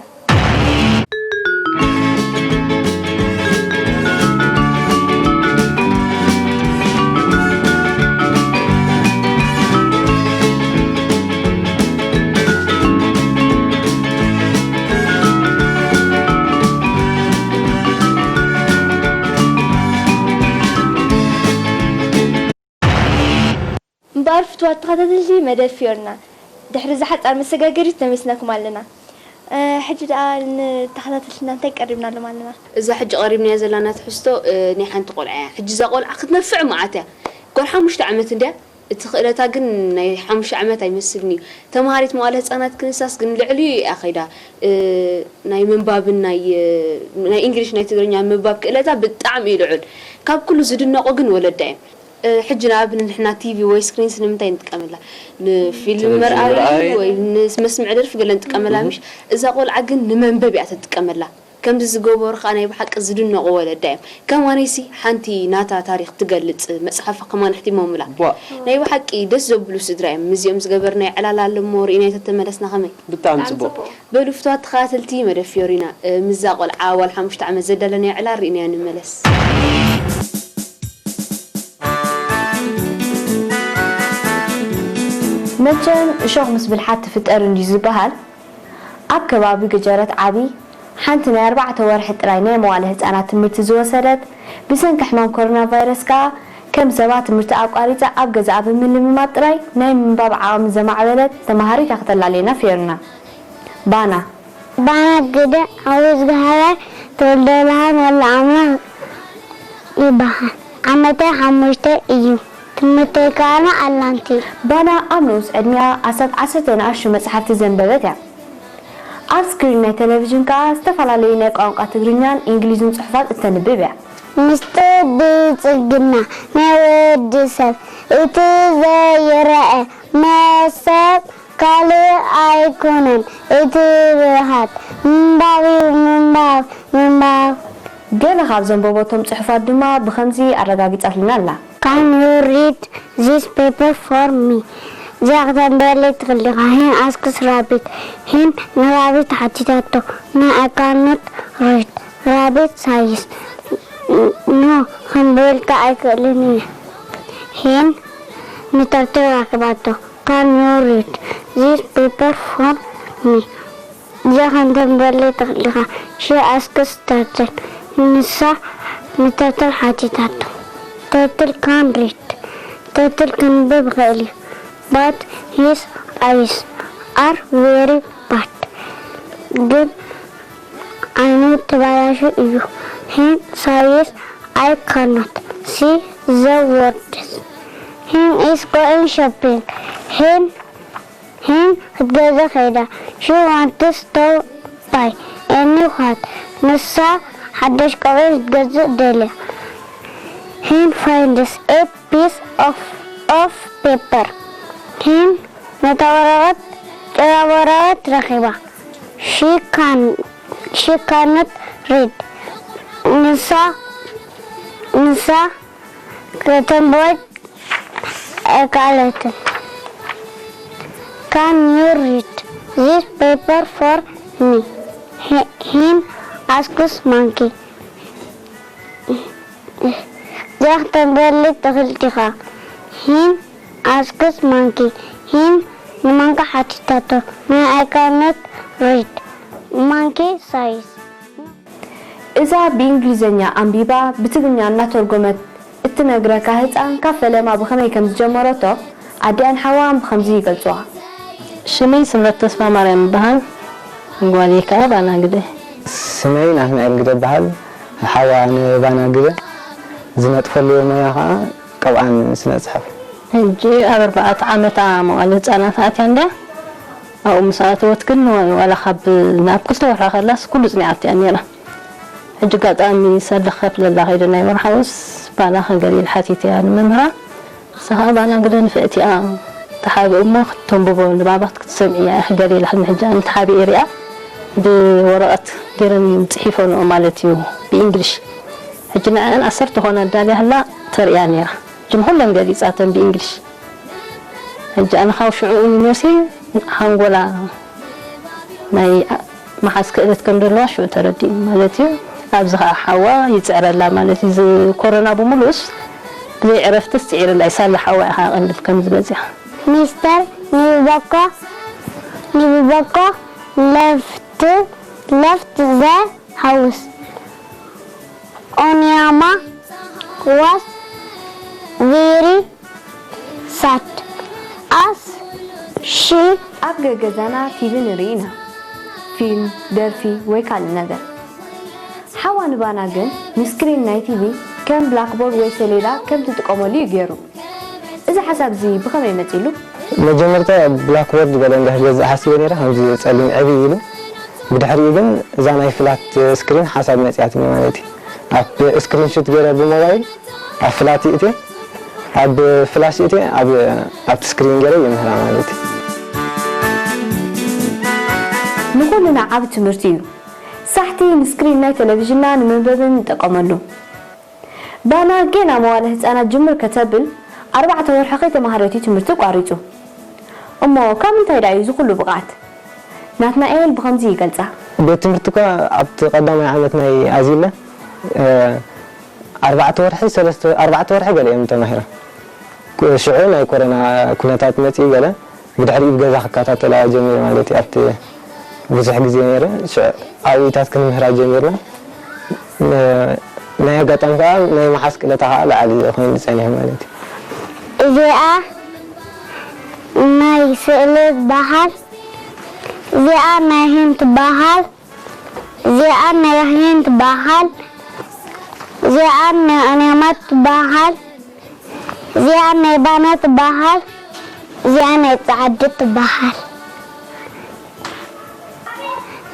እምበኣር ፍቱዋት ተኸታተልቲ መደብ ፊዮና፣ ድሕሪ እዛ ሓጻር መሰጋገሪት ተመሊስናኩም ኣለና። እ፣ ሕጂ ደኣ ንተኸታተልትና እንታይ ቀሪብናሎም ኣለና? እዛ ሕጂ ቀሪብናያ ዘላና ትሕዝቶ፣ እ፣ ናይ ሓንቲ ቆልዓ እያ። ሕጂ እዛ ቆልዓ ክትነፍዕ መዓት እያ። ጓል ሓሙሽተ ዓመት እንድያ። እቲ ክእለታ ግን ናይ ሓሙሽተ ዓመት ኣይመስልን እዩ። ተምሃሪት መዋለ ህጻናት ክንሳስ ግን ልዕሊኡ እያ ከይዳ። እ፣ ናይ ምንባብን ናይ፣ እ፣ ናይ እንግሊሽ ናይ ትግርኛ ምንባብ ክእለታ ብጣዕሚ እዩ ልዑል። ካብ ኩሉ ዝድነቑ ግን ወለዳ እዮም። እ፣ ሕጂ ንኣብነት ንሕና ቲቪ ወይ ስክሪንስ ንምንታይ ንጥቀመላ? ንፊልም ንቴሌቪዥን መርኣዪ ምርኣይ። ወይ ንመስምዒ ደርፊ ገለ ንጥቀመላ፣ እህ። ምሽ? እዛ ቆልዓ ግን ንመንበቢ እያ ትጥቀመላ። ከምዚ ዝገበሩ ከኣ ናይ ብሓቂ ዝድነቑ ወለዳ እዮም። ከማነይሲ ሓንቲ ናታ ታሪኽ ትገልጽ መጽሓፍ ከማን ኣሕቲሞምላ። ቧእ። ናይ ብሓቂ ደስ ዘብሉ ስድራ እዮም። ምስዚኦም ዝገበርናዮ ዕላል ኣሎ እሞ ርኢናዮ ተተመለስና ከመይ? ብጣዕሚ ጽቡቕ። ጽቡቕ። በሉ ፍቱዋት ተኸታተልቲ መደብ ፊዮሪና፣ እ፣ ምስዛ ቆልዓ ዋል ሓሙሽተ ዓመት ዘዳለናዮ ዕላል ርኢናዮ ንመለስ። መቸም እሾኽ ምስ ብልሓት ትፍጠር እንድዩ ዝበሃል፣ ኣብ ከባቢ ገጀረት ዓቢ፣ ሓንቲ ናይ ኣርባዕተ ወርሒ ጥራይ ናይ መዋለ ህጻናት ትምህርቲ ዝወሰደት፣ ብሰንኪ ሕማም ኮሮና ቫይረስ ከኣ ከም ሰባ ትምህርቲ ኣቋሪጻ ኣብ ገዛኣ ብምልምማድ ጥራይ ናይ ምንባብ ዓቕሚ ዘማዕበለት ተመሃሪት እያ ከተላልየና ፊዮሪና። ባና። ባና ግደ፣ ኣብ እዝግሃርያር ተወልደ ብርሃን ወልደ ኣምላኽ ይበሃል። ዓመተይ ሓሙሽተ እዩ። ትምህርተይ ከኣ ኣላንቲ። ባና ኣብ ንኡስ ዕድሚኣ ኣስታት ዓሰርተ ንኣሽቱ መጽሓፍቲ ዘንበበት እያ። ኣብ ስክሪን ናይ ቴሌቪዥን ከኣ ዝተፈላለዩ ናይ ቋንቋ ትግርኛን እንግሊዝን ጽሑፋት እተንብብ እያ። ምስጢር ብልጽግና ናይ ወዲ ሰብ፣ እቲ ዘይረአ መሰብ ካልእ ኣይኮነን፣ እቲ ብልሓት ምንባብ እዩ፣ ምንባብ፣ ምንባብ። ገለ ካብ ዘንበበቶም ጽሑፋት ድማ ብኸምዚ ኣረጋጊጻትልና ኣላ። Can you read this paper for me? እዚኣ ከተንብበለይ ትኽእል ዲኻ? Hen asks rabbit. ሄን ንራቢት ሓቲታቶ። No, I cannot read. Rabbit says. No, ከንብበልካ ኣይክእልን እየ። ሄን ንተርትል ረኺባቶ። Can you read this paper for me? እዚኣ ከተንብበለይ ትኽእል ዲኻ? She asks turtle. ንሳ ንተርትል ሓቲታቶ። Turtle can read. ተርትል ከንብብ ይኽእል እዩ። But his eyes are very bad. ግን ዓይኑ ተበላሹ እዩ። Hen says, I cannot see the words. Hen is going shopping. ሄን ሄን ክትገዝእ ከይዳ። She wants to buy a new hat. ንሳ ሓድሽ ቆቢዕ ክትገዝእ ደልያ። Hen finds a piece of, of paper. ሄን ነታ ወረቐት፣ ጭራቕ ወረቐት ረኺባ። She can, she cannot read. ንሳ፣ ንሳ ከተንብቦ ኣይከኣለትን። Can you read this paper for me? He, Hen asks monkey. እዚኣ ከተንብበለይ ትኽእል ዲኻ? Hen asks monkey. ሄን ንማንካ ሓቲታቶ። No, I cannot read. Monkey says. እዛ ብእንግሊዝኛ ኣንቢባ ብትግርኛ እናተርጎመት እትነግረካ ህጻን ካብ ፈለማ ብኸመይ ከም ዝጀመረቶ ኣዲኣን ሓዋን ብኸምዚ ይገልጽዋ። ሽመይ ስምረት ተስፋማርያም እበሃል። ጓለይ ከኣ ባና ግደ። ስመይ ናትናኤል ግደ እበሃል። ሓዋ ንባና ግደ ዝነጥፈሉ ሞያ ከኣ ቅብኣን ስነ ጽሑፍ። ሕጂ ኣብ ኣርባዕተ ዓመታ መዋእለ ህጻናት ኣትያ እንድያ። ኣብኡ ምስ ኣተወት ግን ዋላ ካብ ናብ ክልተ ወርሒ ከላስ ኩሉ ጽኒዓቶ እያ ነይራ። ሕጂ ኣጋጣሚ ሰልዲ ክኸፍለላ ከይደ ናይ መርሓውስ ባና ከንገር ኢለ ሓቲተያ ንመምህራ። ንሳ ኸኣ ባና ግደ ንፍዕቲ እያ ተሓብእ እሞ ክተንብቦ ንባባት ክትሰምዕያ ኢኺ ገለ ኢላትኒ። ሕጂ ኣነ ተሓቢኤ ሪኣ ብወረቐት ገይረን ጽሒፈንኦ ማለት እዩ ብእንግሊሽ። ሕጂ ንዕኣን ዓሰርተ ኮና ኣዳልያ ህላ ተርእያ ነይራ። ሕጂ ንኹለን ገሊጻተን ብእንግሊሽ። ሕጂ ኣነ ካብ ሽዑ መሲ ሓንጎላ ናይ ምሓዝ ክእለት ከም ዘለዋ ሽዑ ተረዲኡ ማለት እዩ። ኣብዚ ኸዓ ሓዋ ይጽዕረላ ማለት እዩ። እዚ ኮሮና ብምሉእስ ብዘይ ዕረፍትስ ጽዒርላ እዩ። ሳላ ሓዋ ኢኻ ቀንድም ከም ዝበጽሕ። ሚስተር ኒብበኮ፣ ኒብበኮ ለፍት፣ ለፍት ዘ ሃውስ። ኦንያማ was very sad as she ኣብ ገገዛና ቲቪ ንርኢ ኢና፣ ፊልም፣ ደርፊ ወይ ካልእ ነገር። ሓዋ ንባና ግን ንስክሪን ናይ ቲቪ ከም ብላክቦርድ ወይ ሰሌዳ ከም ትጥቀመሉ እዩ ገይሩ። እዚ ሓሳብ እዚ ብኸመይ መጺሉ? መጀመርታ ብላክቦርድ ገለ እንድሕር ገዝእ ሓሲበ ነይረ፣ ከምዚ ጸሊም ዕብይ ኢሉ። ብድሕሪኡ ግን እዛ ናይ ፍላት ስክሪን ሓሳብ መጺኣትኒ ማለት እዩ። ኣብ ስክሪን ሹት ገይረ ብሞባይል ኣብ ፍላት ይእትየ፣ ኣብ ፍላሽ ይእትየ፣ ኣብ፣ ኣብቲ ስክሪን ገይረ ይምህራ ማለት እዩ። ንኹልና ዓቢ ትምህርቲ እዩ። ሳሕቲ እቲ ንስክሪን ናይ ቴሌቪዥንና ንመንበቢ ንጥቀመሉ። ባና ገና መዋለ ህጻናት ጅምር ከተብል ኣርባዕተ ወርሒ ከይተማህረት እዩ ትምህርቲ ቋሪጹ። እሞ ካብ ምንታይ ደኣ እዩ እዚ ኩሉ ብቕዓት? ናትናኤል ብኸምዚ ይገልጻ። ቤት ትምህርቲ እኳ ኣብቲ ቀዳማይ ዓመት ናይ ኣዚለ፣ እ፣ ኣርባዕተ ወርሒ፣ ሰለስተ፣ ኣርባዕተ ወርሒ ገለ እዮም ተማሂሮም። ኩ-፣ ሽዑ ናይ ኮሮና ኩነታት መጺኡ ገለ፣ ብድሕሪኡ ብገዛ ክከታተላ ጀሚረ ማለት እዩ። ኣብቲ ብዙሕ ግዜ ነይረ፣ ሽዑ ኣብኡታት ክንምህራ ጀሚርና። ን-፣ ናይ ኣጋጣሚ ከኣ ናይ መሓዝ ክእለታ ከኣ ልዓሊ ኮይኑ ጸኒሑ ማለት እዩ። እዚኣ ናይ ስእሊ ትበሃል፣ እዚኣ ናይ ሂን ትበሃል፣ እዚኣ ናይ ራህየን ትበሃል። እዚኣ ናይ ኣኔማ ትበሃል። እዚኣ ናይ ባና ትበሃል። እዚኣ ናይ ጸዓዲ ትበሃል።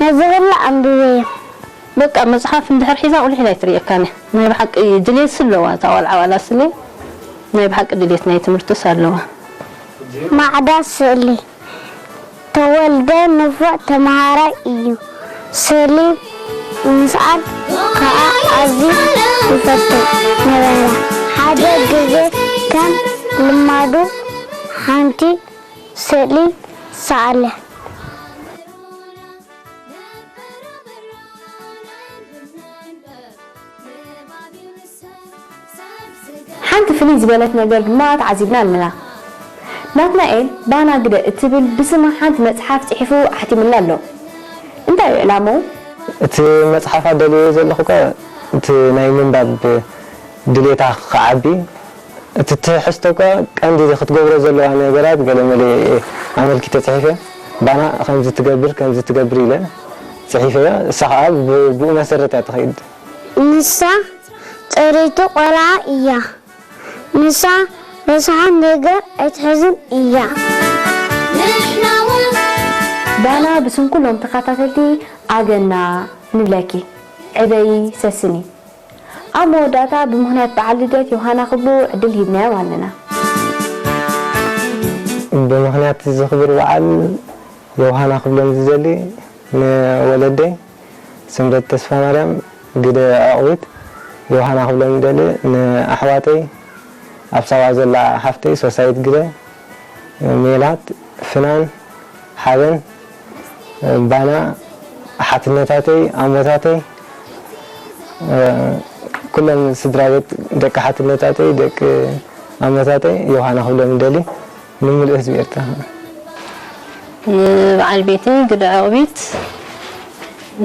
ነዚ ኩሉ ኣንቢበዮ። በቃ መጽሓፍ እንድሕር ሒዛ ቁልሕ ኢላ ኣይትርእየካን እያ። ናይ ብሓቂ ድሌትስ ኣለዋ እታ ቆልዓ ዋላ ስለ ናይ ብሓቂ ድሌት ናይ ትምህርትስ ኣለዋ። ማዕዳ ስእሊ። ተወልደ ንፉዕ ተመሃራይ እዩ። ስእሊ ምስኣል ከኣ ኣዝዩ ይፈቱ ነበረ። ሓደ ግዜ ከም ልማዱ ሓንቲ ስእሊ ሰኣለ። ሓንቲ ፍልይ ዝበለት ነገር ድማ ተዓዚብና ኣለና። ናትናኤል ባና ግደ እትብል ብስማ ሓንቲ መጽሓፍ ጽሒፉ ኣሕቲምላ ኣሎ። እንታይ እዩ ዕላምኡ? እቲ መጽሓፍ ኣዳልዮ ዘለኹ እኳ እቲ ናይ ምንባብ ድሌታ ክዓቢ፣ እቲ ትሕዝቶ እኳ ቀንዲ ክትገብሮ ዘለዋ ነገራት ገለመለ ኣመልኪተ ጽሒፈ። ባና ከምዚ ትገብር፣ ከምዚ ትገብር ኢለ ጽሒፈዮ። እሳ ከኣ ብ-፣ ብኡ መሰረት እያ ትኸይድ። ንሳ ጽርይቲ ቆልዓ እያ። ንሳ ረሳሕ ነገር ኣይትሕዝን እያ። ባና ብስም ኩሎም ተኸታተልቲ ኣገና ንብለኪ። ዕበዪ ሰስኒ። ኣብ መወዳእታ ብምኽንያት በዓል ልደት ዮሃና ክብሉ ዕድል ሂብናዮም ኣለና። ብምኽንያት እዚ ክቡር በዓል ዮሃና ክብሎም ዝደሊ ንወለደይ ስምረት ተስፋማርያም ግደ ዕቕቢት፣ ዮሃና ክብሎም ይደሊ ንኣሕዋተይ፣ ኣብ ሳዋ ዘላ ሓፍተይ ሶሳይት ግደ፣ ሜላት፣ ፍናን፣ ሓበን፣ ባና፣ ሓትነታተይ፣ ኣሞታተይ፣ ኩሎም ስድራ ቤት ደቂ ሓትነታተይ፣ ደቂ ኣሞታተይ ዮሃና ክብሎም ይደሊ። ንምሉእ ህዝቢ ኤርትራ። ንበዓል ቤተይ ግደ ዕቕቢት፣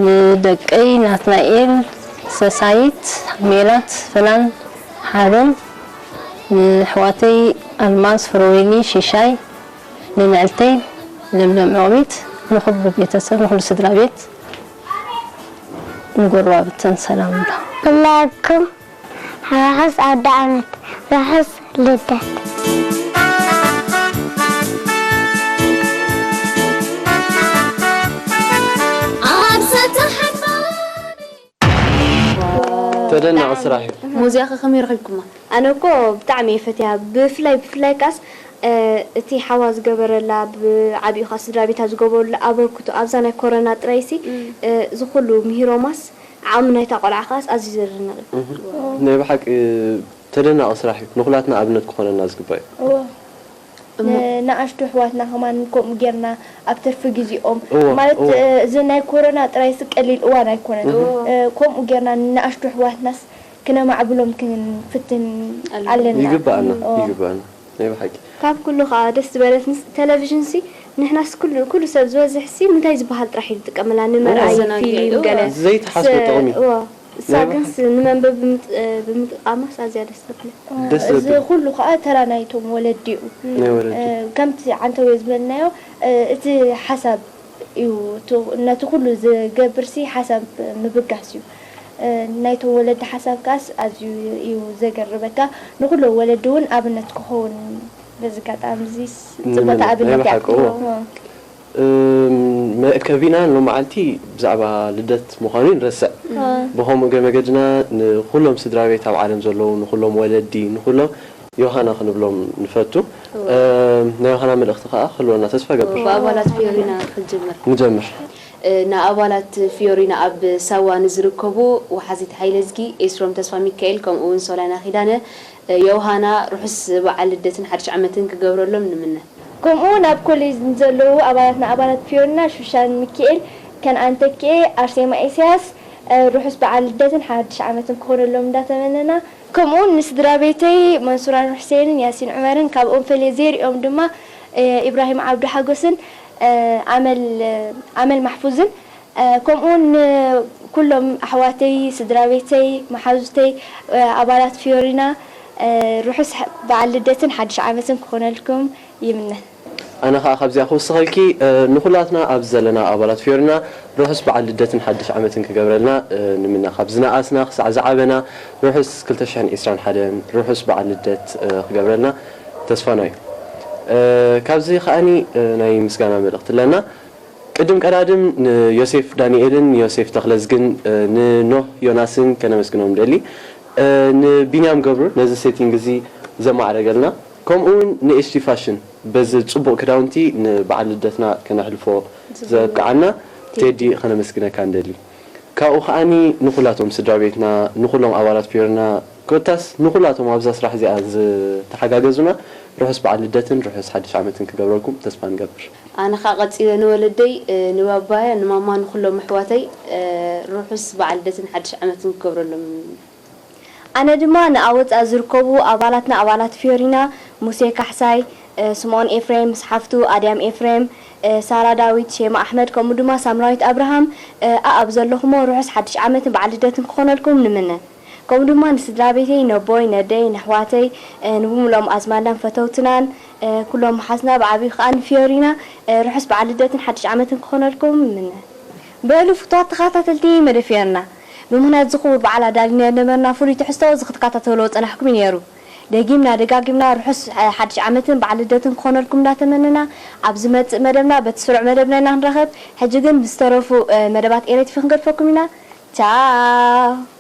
ንደቀይ ናትናኤል፣ ሰሳይት፣ ሜላት፣ ፍናን፣ ሓበን፣ ንኣሕዋተይ ኣልማዝ፣ ፍረወይኒ፣ ሽሻይ፣ ንንዕልተይ ለምለም ዕቕቢት፣ ንኹሉ ቤተሰብ፣ ንኹሉ ስድራ ቤት፣ ንጎረባብተን ሰላም እብላ። ኩላኩም ርሑስ ኣውደ ዓመት፣ ርሑስ ልደት። ተደናቒ ስራሕ እዩ። ሙዚያ ከ ከመይ ረኺብኩማ? ኣነ እኮ ብጣዕሚ እየ ፈትያ። ብፍላይ ብፍላይ ካስ እቲ ሓዋ ዝገበረላ ብዓቢኡ ከኣ ስድራ ቤታ ዝገበሩላ ኣበርክቶ ኣብዛ ናይ ኮረና ጥራይሲ እዚ ኩሉ ምሂሮማስ ዓቕሚ ናይታ ቆልዓ ከኣስ ኣዝዩ ዘደንቕ እዩ። ናይ ብሓቂ ተደናቒ ስራሕ እዩ። ንኹላትና ኣብነት ክኾነና ዝግባእ እዩ። እወ። ንኣሽቱ ኣሕዋትና ከማን ከምኡ ጌርና ኣብ ትርፊ ግዜኦም እወ፣ ማለት እወ። እዚ ናይ ኮሮና ጥራይሲ ቀሊል እዋን ኣይኮነን። እወ። ከምኡ ጌርና ንኣሽቱ ኣሕዋትናስ ክነማዕብሎም ክንፍትን ኣለና። ኣለና። ይግባኣና፣ እወ። ይግባኣና። ናይ ብሓቂ። ካብ ኩሉ ከኣ ደስ ዝበለትንስ ተለቪዥንሲ ንሕናስ ኩሉ ኩሉ ሰብ ዝበዝሕሲ ምንታይ ዝበሃል ጥራሕ እዩ ዝጥቀመላ ንመርኣዪ መዘናግዒ ፊልም ዶ? ገለ ዘይተሓስቦ ስ- ጥቕሚ። እዋ። እሳ ናይ ግንስ ብሓቂ። ንመንበቢ ብምጥ- ብምጥቃማስ ኣዝያ ደስ ትብለኒ። ደስ እዚ ዘብል። ኩሉ ከኣ ተራ ናይቶም ወለዲ እዩ። ናይ ወለዲ። እ፣ ከምቲ ዓንተውዮ ዝበልናዮ እ፣ እቲ ሓሳብ እዩ እቲ- ነቲ ኩሉ ዝገብርሲ ሓሳብ ምብጋስ እዩ። ናይቶም ወለዲ ሓሳብ ከኣስ ኣዝዩ እዩ ዘገርመካ። ንኹሎም ወለዲ እውን ኣብነት ክኸውን በዚ ኣጋጣሚ እዚስ ጽብቕቲ ኣብነት እያ። መእከቢና ሎመዓልቲ ብዛዕባ ልደት ምዃኑ ንረስዕ። ብኸምኡ እግረ መገድና ንኹሎም ስድራ ቤት ኣብ ዓለም ዘለዉ ንኹሎም ወለዲ ንኹሎም ዮሃና ክንብሎም ንፈቱ። ናይ ዮሃና መልእኽቲ ከኣ ክህልወና ተስፋ እገብር። ብኣባላት ፊዮሪና ክንጅምር። ንጀምር። ንኣባላት ፊዮሪና ኣብ ሳዋ ንዝርከቡ ወሓዚት ሓይለዝጊ ኤስሮም ተስፋሚካኤል፣ ከምኡ እውን ሶላና ኪዳነ፣ ዮውሃና፣ ርሑስ በዓል ልደትን ሓድሽ ዓመትን ክገብረሎም ንምነ። ከምኡ እውን ኣብ ኮሌጅ ንዘለዉ ኣባላትና፣ ኣባላት ፊዮሪና፣ ሹሻን ሚካኤል፣ ከነኣን ተኪኤ፣ ኣርሴማ ኢሳያስ፣ ርሑስ በዓል ልደትን ሓድሽ ዓመትን ክኾነሎም እንዳተመነና፣ ከምኡ እውን ንስድራ ቤተይ መንሱራን ሑሴንን ያሲን ዑመርን፣ ካብኦም ፈልየ ዘይሪኦም ድማ ኢብራሂም ዓብዱ ሓጎስን ኣመል ኣመል ማሕፉዝን፣ ከምኡ እውን ንኩሎም ኣሕዋተይ፣ ስድራ ቤተይ፣ መሓዙተይ፣ ኣባላት ፊዮሪና፣ ርሑስ በዓል ልደትን ሓድሽ ዓመትን ክኾነልኩም ይምነ። ኣነ ኸኣ ካብዚኣ ክውስኸልኪ፣ ንኹላትና ኣብዚ ዘለና ኣባላት ፊዮሪና ርሑስ በዓል ልደትን ሓድሽ ዓመትን ክገብረልና ንምነ። ካብ ዝነኣስና ክሳዕ ዝዓበና ርሑስ ክልተ ሽሕን ዕስራን ሓደን ርሑስ በዓል ልደት ክገብረልና ተስፋና እዩ። ካብዚ ከኣኒ ናይ ምስጋና መልእኽቲ ኣለና። ቅድም ቀዳድም ንዮሴፍ ዳንኤልን ዮሴፍ ተኽለዝግን ንኖህ ዮናስን ከነመስግኖም ንደሊ። ንቢንያም ገብሩ ነዚ ሴቲንግ እዚ ዘማዕረገልና፣ ከምኡ እውን ንኤችዲ ፋሽን በዚ ጽቡቕ ክዳውንቲ ንበዓል ልደትና ከነሕልፎ ዘብቅዓና ቴዲ ከነመስግነካ ንደሊ። ካብኡ ከኣኒ ንኹላቶም ስድራ ቤትና፣ ንኹሎም ኣባላት ፊዮርና፣ ኮታስ ንኹላቶም ኣብዛ ስራሕ እዚኣ ዝተሓጋገዙና ርሑስ በዓል ልደትን ርሑስ ሓድሽ ዓመትን ክገብረልኩም ተስፋ ንገብር። ኣነ ኸኣ ቀጺለ ንወለደይ፣ ንባባያ፣ ንማማ፣ ንኹሎም ኣሕዋተይ ርሑስ በዓል ልደትን ሓድሽ ዓመትን ክገብረሎም። ኣነ ድማ ንኣወጻ ዝርከቡ ኣባላትና፣ ኣባላት ፊዮሪና፣ ሙሴ ካሕሳይ፣ ስምኦን ኤፍሬም፣ ምስ ሓፍቱ ኣድያም ኤፍሬም፣ ሳራ ዳዊት፣ ሼማ ኣሕመድ፣ ከምኡ ድማ ሳምራዊት ኣብርሃም፣ ኣኣብ ዘለኹሞ ርሑስ ሓድሽ ዓመትን በዓል ልደትን ክኾነልኩም ንምነ። ከምኡ ድማ ንስድራ ቤተይ፣ ነቦይ፣ ነደይ፣ ነሕዋተይ፣ ንብሙሎም ኣዝማድናን ፈተውትናን፣ ኩሎም መሓዝና፣ ብዓቢኡ ከኣ ንፊዮሪና ርሑስ በዓል ልደትን ሓድሽ ዓመትን ክኾነልኩም ንምነ። በሉ ፍቱዋት ተኸታተልቲ መደብ ፊዮሪና፣ ብምኽንያት እዚ ክቡር በዓል ኣዳሊና ዝነበርና ፍሉይ ትሕዝቶ እዚ ክትከታተልዎ ዝጸናሕኩም እዩ ነይሩ። ደጊምና ደጋጊምና ርሑስ ሓድሽ ዓመትን በዓል ልደትን ክኾነልኩም እንዳተመነና፣ ኣብ ዝመጽእ መደብና በቲ ስሩዕ መደብና ኢና ክንራኸብ። ሕጂ ግን ብዝተረፉ መደባት ኤረ ቲቪ ክንገድፈኩም ኢና። ቻው።